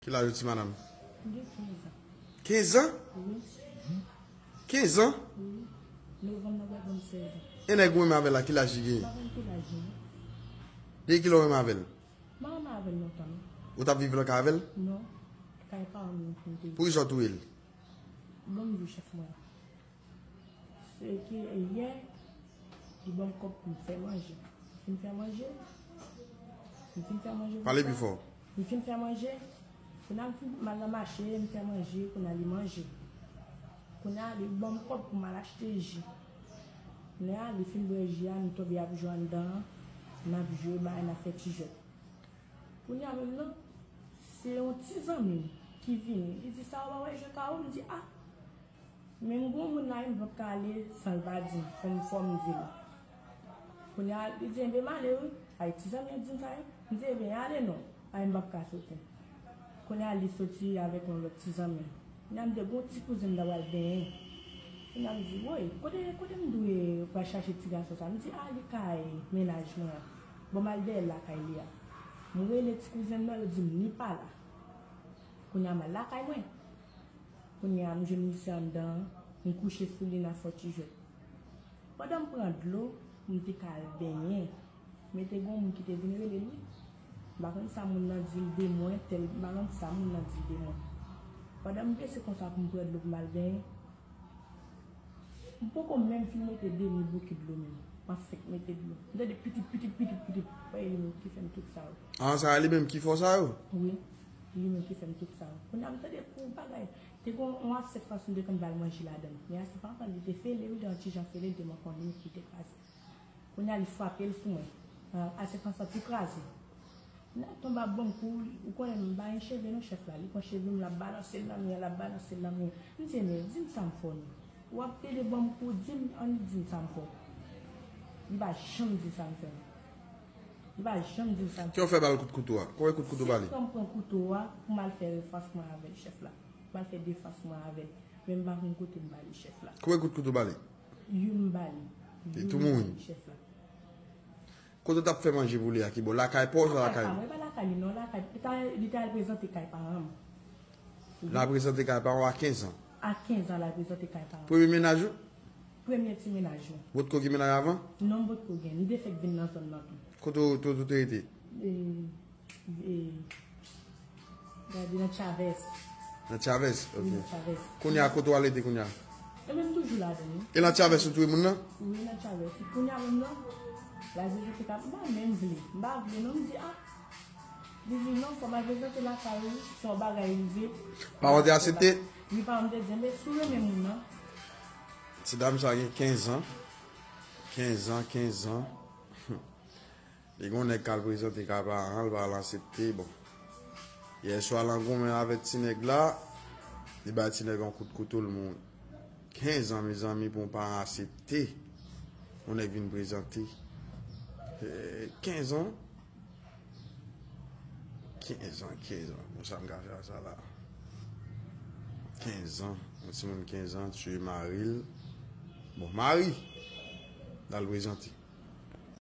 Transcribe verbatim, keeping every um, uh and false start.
Ki laj ou, ti madanm? M gen kenz an. Kenz an? Wi. Kenz an? Wi. Novanm nan pral ban m sèz an. E nèg ou renmen avè l la, ki laj li genyen? M pa konn ki laj li, non. Depi kilè w renmen avè l? M pa renmen avè l lontan, non. Ou t ap viv lakay avè l? Non. Kay paran m li te ye. Poukisa w touye l? Ban m di w, chèf mwen. Se ke yè, li ban m kòb pou m fè manje. M fin fè manje. M fin fè manje pou sa. Pale pi fò. M fin fè manje. Kounye a m fin, m al nan mache, m fè manje, kounye a li manje. Kounye a li ban m kòb pou m al achte ji. Kounye a li fin bwè ji a, nou tonbe ap jwe anndan an, n ap jwe, bagay, n ap fè ti jwèt. Kounye a menm nan, se yon ti zanmi m ki vini. Li di, "Sa w pa wè jwe kawo?" M di, "A!" Men m gon moun la wi, m p ap ka ale san l pa di m. Fò m, fò m di l. Kounye a, li di, "Enben, m ale wi." Ay, ti zanmi an di m sa wi. M di, "Enben, ale non." Ay, m p ap ka soti. Kounye a, li soti avèk yon lòt ti zanmi l. Kounye a, m te gon ti kouzen m ta pral benyen. Kounye a, m di, "Woy, kote, kote m dwe pral chache ti gason sa?" M di, "A, li kay mennaj mwen an." Bon, m al dèyè lakay li a. M rele ti kouzen m nan, yo di m li pa la. Kounye a, m al lakay mwen. Kounye a, m jwenn misye anndan an, m kouche sou li, n ap fè ti jwèt. Pandan m pran dlo, m te ka al benyen. Men te gen yon moun ki te vin rele l wi. M pa konn sa moun nan di l de mwen, tèl, m pa konn sa moun nan di l de mwen. Pandan m bese konsa pou m pran dlo pou m al benyen, m poko menm fin mete demi bouki dlo menm. M ap fèk mete dlo. M tande pitip, pitip, pitip, pitip. Wè, e li menm ki fè m tout sa yo. Ah, sa li menm ki fè w sa yo? Wi, li menm ki fè m tout sa yo. Kounye a m tande kou bagay. Te gen yon asyèt fansan m te konn ba l manje ladan l. Men asyèt fansan li te fele, wi, te yon ti jan fele, li te manke yon limit, li te kraze. Kounye a li frape l sou mwen. Ah, asyèt fansan tou kraze. Kounye a l tonbe ap ban m kou, ou konnen m pa gen cheve non chèf la. Li pran cheve m, l ap balanse l nan mi an, l ap balanse l nan mi an. M di, "Men, di m sa m fè w non. W ap plede ban m kou, di m, annik di m sa m fè w." Li pa janm di sa m fè non. Li pa janm di m sa m fè. Kè w fè ba l kout kouto a? Konbyen kout kouto w ba li? Se pran m pran kouto a pou m al fè defans mwen avè l, chèf la. Pou m al fè defans mwen avè l. Men m pa konn kote m ba li, chèf la. Konbyen kout kouto w ba li? Youn m ba li. Li tou mouri. Chèf la. Kote w t ap fè manje pou li a, ki bò? Lakay pa w oswa lakay? Lakay pa mwen, e pa lakay li non, lakay, li ta, li ta al prezante kay paran m. L al prezante kay paran w a kenz an? A kenz an, l al prezante kay paran m. Premye mennaj ou? Premye ti mennaj mwen. Potko gen mennaj avan? Non, m potko gen. M te fèk vin nan zòn nan tou. Kote w, kote w te rete? E, e, gade nan Chavez. Nan Chavez? Wi, ok. Nan Chavez. Kounye a, kote w al rete kounye a? E menm toujou ladan l wi. E nan Chavez ou touye moun nan? Wi, nan Chavez. Kounye a menm nan, la jezi te ka, m pa menm vle. M pa vle non, m di, a. Li di, "Non, fò m al prezante lakay ou, si yon bagay rive." Paran te aksepte? Wi, paran m te di, "Enben, si w renmen moun nan." Ti dam sa gen kenz an. Kenz an, kenz an. Li gen yon nèg k al prezante kay paran l, pa al aksepte, bon. Yèswa l an goumen avèk ti nèg la, li bay ti nèg yon kout kouto, l mouri. Kenz an, mezanmi, pou yon paran aksepte yon nèg vin prezante. Eh, kenz an? Kenz an, kenz an. Bon, sa m ka fè a sa la? Kenz an. Yon timoun kenz an, tiye mari l. Bon, mari l al prezante.